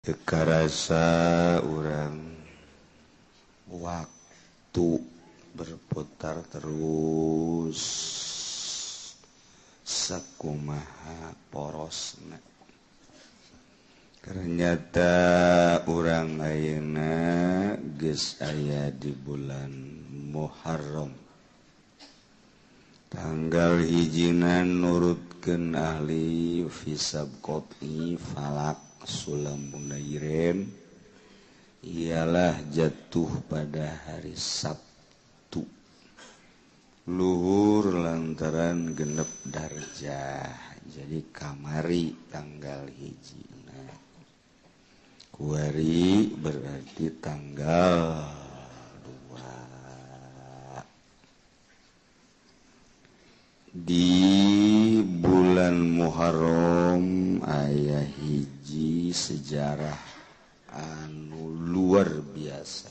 Karasa urang waktu berputar terus sakumaha porosna. Ternyata urang ayeuna geus aya di bulan Muharram. Tanggal hijina nurutkeun ahli hisab qot'i falak Sulam Munairin ialah jatuh pada hari Sabtu luhur lantaran genep darjah, jadi kamari tanggal hiji kuari berarti tanggal 2 di bulan Muharram aya hiji sejarah anu luar biasa,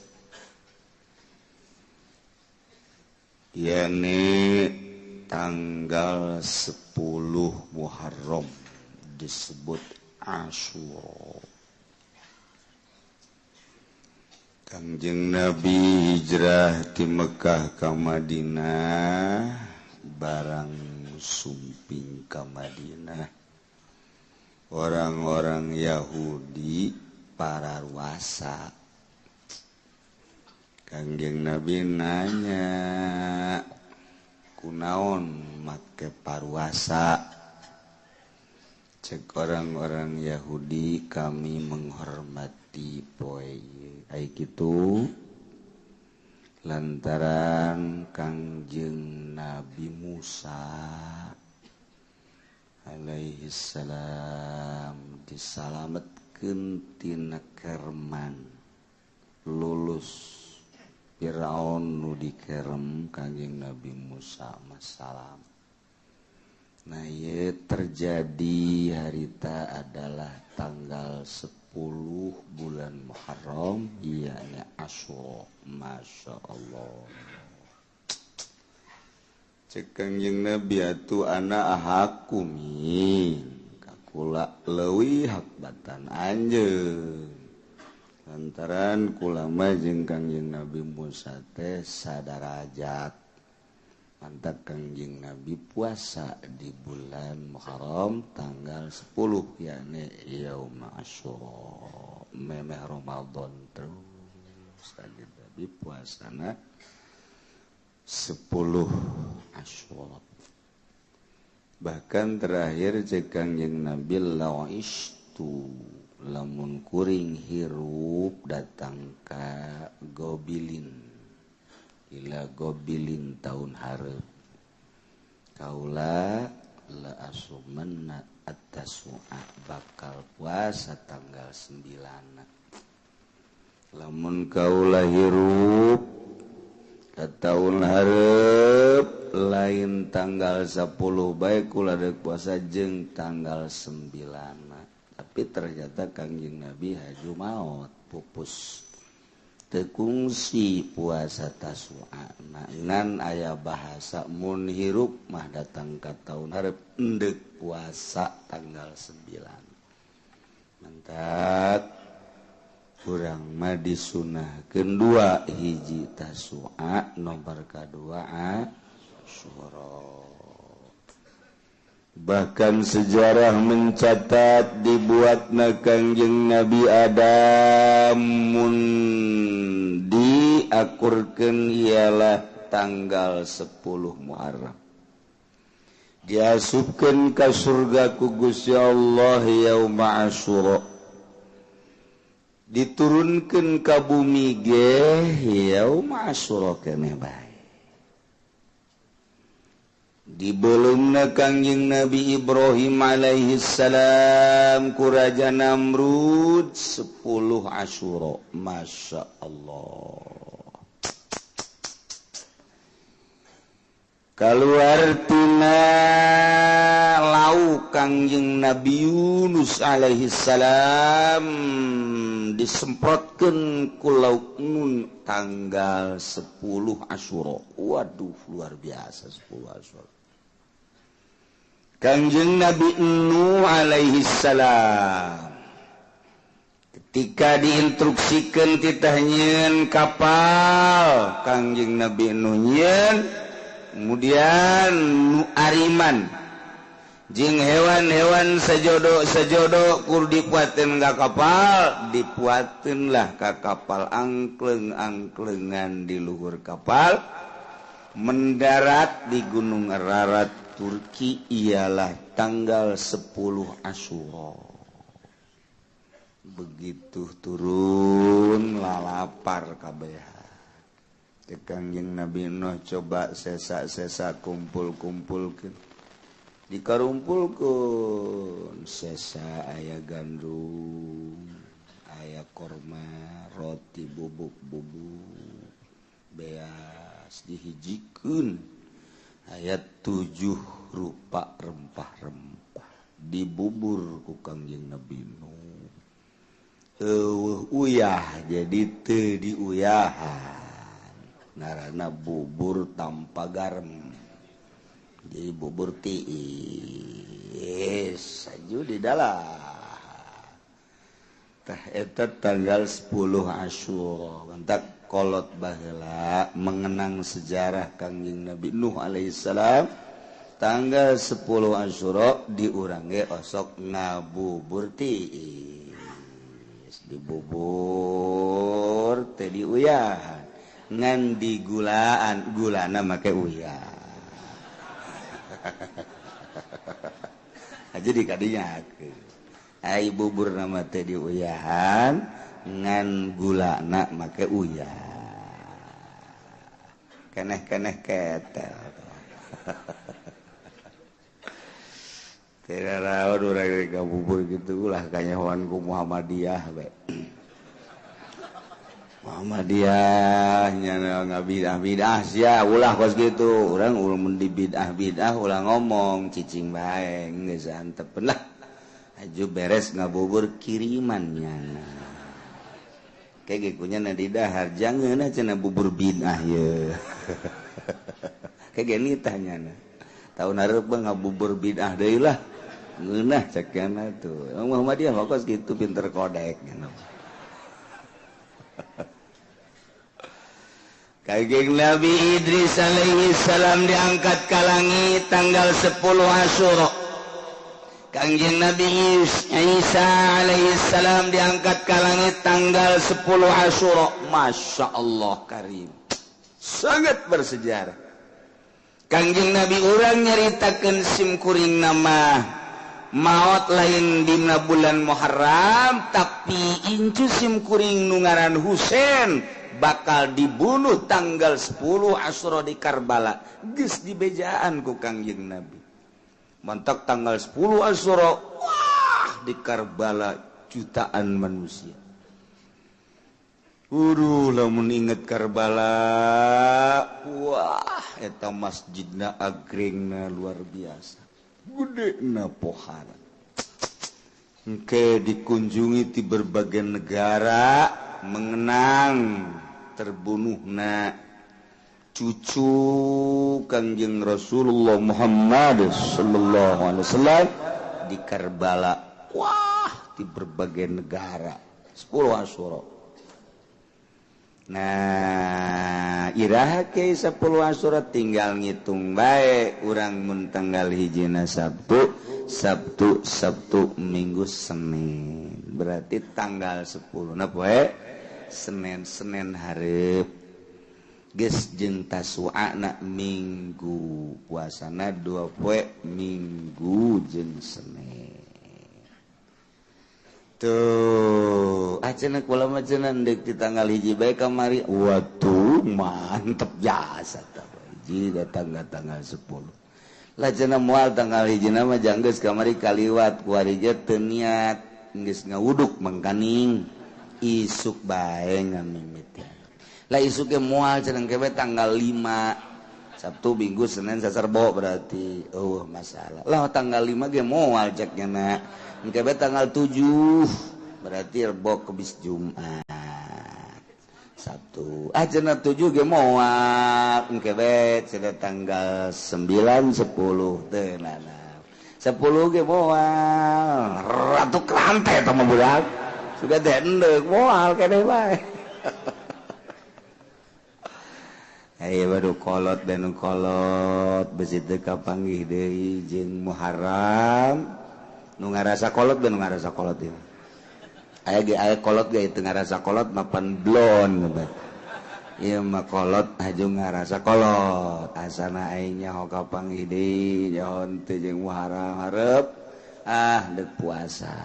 yakni tanggal 10 Muharram disebut Asyura. Kangjeng Nabi hijrah di Mekah ka Madinah, barang sumping ka Madinah orang-orang Yahudi pararuasa. Kangjeng Nabi nanya, kunaon make paruasa? Cek orang-orang Yahudi, kami menghormati poe ai kitu lantaran Kangjeng Nabi Musa alaihi salam disalametkeun tina kerman, lulus Firaun nu dikerem Kangjeng Nabi Musa masalam. Nah, ieu terjadi harita adalah tanggal 10 bulan Muharram, yakni Asyura. Masya Allah. Cek Kangjeng Nabi atuh ana ahakumin kakula leuwih hak batan anjeun, lantaran kula mah jeung Kangjeng Nabi Musa teh sadarajat. Mantap Kangjeng Nabi puasa di bulan Muharram tanggal 10 yakni yaum Asyura, memeh Ramadan terus Kangjeng Nabi puasana 10 Asyura. Bahkan terakhir cek Kangjeng Nabi la'istu lamun kuring hirup datang ka Gobilin, ila Gobilin tahun hareup kaula la asumanna at-tasu'a, bakal puasa tanggal 9. Lamun kaula hirup ka tahun hareup lain tanggal 10 bae kula deuk puasa jeung tanggal 9. Tapi ternyata Kangjeng Nabi haju maot pupus, tekungsi puasa Tasu'a. Ngan aya bahasa mun hirup mah datang ka tahun hareup endek puasa tanggal 9. Mantap urang mah disunahkeun dua hiji Tasu'a, nomor kadua Asyura. Bahkan sejarah mencatat dibuatna Kangjeng Nabi Adam mun diakurkeun ialah tanggal 10 Muharram. Diasupkeun ka surga ku Gusti Allah yauma Asyura. Diturunkeun ka bumi ge yauma Asyura keneh bae. Dibelumna Kangjeng Nabi Ibrahim alaihi salam ku Raja Namrud 10 Asyura. Masya Allah. Kaluar tina lau Kangjeng Nabi Yunus alaihi salam disemprotkeun ku lauk nun tanggal 10 Asyura. Waduh, luar biasa 10 Asyura. Kangjeng Nabi Nuh alaihi salam Tika diinstruksikan titah nyieun kapal Kangjeng Nabi Nuh nyieun, kemudian nu ariman jeung hewan-hewan sejodo-sejodo kur dipuateun ka kapal, dipuateun lah ka kapal angkleng-angklengan di luhur kapal mendarat di Gunung Ararat Turki ialah tanggal 10 Asyura. Begitu turun lalapar kabeh. Kangjeng Nabi Nuh coba sesa-sesa kumpul-kumpulkeun. Dikarumpulkeun sesa aya gandum, aya korma, roti bubuk-bubuk, beas dihijikeun. Aya 7 rupa rempah-rempah dibubur ku Kangjeng Nabi Nuh. Eueuh uyah jadi teu diuyahan. Ngaranna bubur tanpa garam. Jadi bubur tiis aju di dalam. Tah eta tanggal 10 Asyura. Mantak kolot baheula mengenang sejarah Kangjeng Nabi Nuh alaihissalam. Tanggal 10 Asyura di urang ge osok ngabubur tiis. Dibubur teh diuyahan ngan digulaan, gulana make uyah. Aja dikadinyakeun. Ai bubur nama teh diuyahan ngan gulana make uyah. Keneh-keneh ketel. Tidak rawan urang ngabubur gitu ulah kanyahoan ku Muhammadiyah bae. Muhammadiyah nya ngabidah-bidah sia ulah kos kitu. Urang mun di bidah-bidah ulah ngomong cicing bae geus antepeun lah. Aju beres ngabubur kiriman nyana. Kayak ge kunya na di dahar jangeuna cenah bubur bidah ye. Kayak ge nitah nyana. Tahun hareup ngabubur bidah deui lah. Ngeunah cekna tuh. Muhammadiyah mah kos kitu pinter kodek nya. Kangjeng Nabi Idris alaihi salam diangkat ke langit tanggal 10 Asyura. Kangjeng Nabi Isa alaihi salam diangkat ke langit tanggal 10 Asyura. Masya Allah karim. Sangat bersejarah. Kangjeng Nabi urang nyaritakeun simkuring nama maot lain dina bulan Muharram, tapi incu simkuring nu ngaran Husain bakal dibunuh tanggal 10 Asyura di Karbala. Geus dibejaan ku Kangjeng Nabi. Mantak tanggal 10 Asyura, wah di Karbala jutaan manusia. Uduh lamun inget Karbala, wah eta masjidna agringna luar biasa. Gede na pohara. Engke dikunjungi di berbagai negara mengenang terbunuhna cucu Kangjeng Rasulullah Muhammad sallallahu alaihi wasallam di Karbala. Wah, di berbagai negara 10 Asyura. Nah, iraha ke 10 Asyura tinggal ngitung bae urang mun tanggal hijina Sabtu, Sabtu, Sabtu, Minggu, Senin. Berarti tanggal 10 na poe Senin, Senin hareup. Geus jeung Tasu'a na Minggu, puasana 2 poe Minggu jeung Senin. Tuh, acenah kula mah cenah deuk di tanggal hiji bae kamari. Waduh, mantep jasa tah. Hiji datang ka tanggal 10. Lah cenah moal tanggal hiji mah janggeus kamari kaliwat kuari ge teu niat geus ngawuduk mangkaning isuk bae ngamimiti. Lah isuk ge moal cenah ke tanggal 5. Sabtu, Minggu, Senin, Saserbo berarti. Oh, masalah. Lah tanggal 5 ge moal cek nya. Engke tanggal 7 berarti Rebo Kemis Jumat. Sabtu. Ah cenah 7 ge moal. Engke bae cenah tanggal 9 10 teu nana. 10 ge moal. Ratu Klante eta mah budak. Sudah dendek moal keneh bae. Ayo baru kolot dan kolot besi teu kapanggih deui jeung Muharram. Nu ngarasa kolot dan nu ngarasa kolot ieu. Aya ge aya kolot ge teu ngarasa kolot mapan blon ieu mah kolot haju ngarasa kolot. Asana aing nyaho kapanggih deui nyaho teu jeung Muharram hareup ah deuk puasa.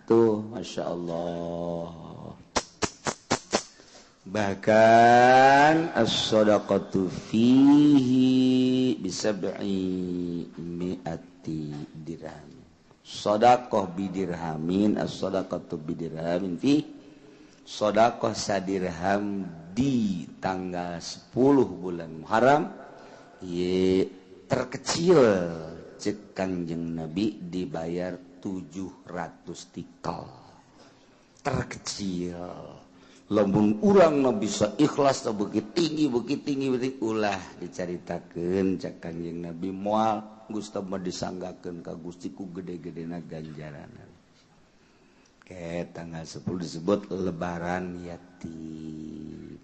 Tuh Masya Allah. Bahkan as-sadaqatu fihi bisab'i mi'ati dirham. Sadaqah bidirhamin, as-sadaqatu bidirhamin fi sadaqah sadirham di tanggal 10 bulan Muharram ye terkecil cek Kangjeng Nabi dibayar 700 tikal. Terkecil. Lamun urang mah bisa ikhlas begitu tinggi begitu ulah dicaritakeun cek Kangjeng Nabi moal Gusti mah disanggakeun ka Gusti ku gede-gedena ganjaran. Ke tanggal 10 disebut lebaran yatim.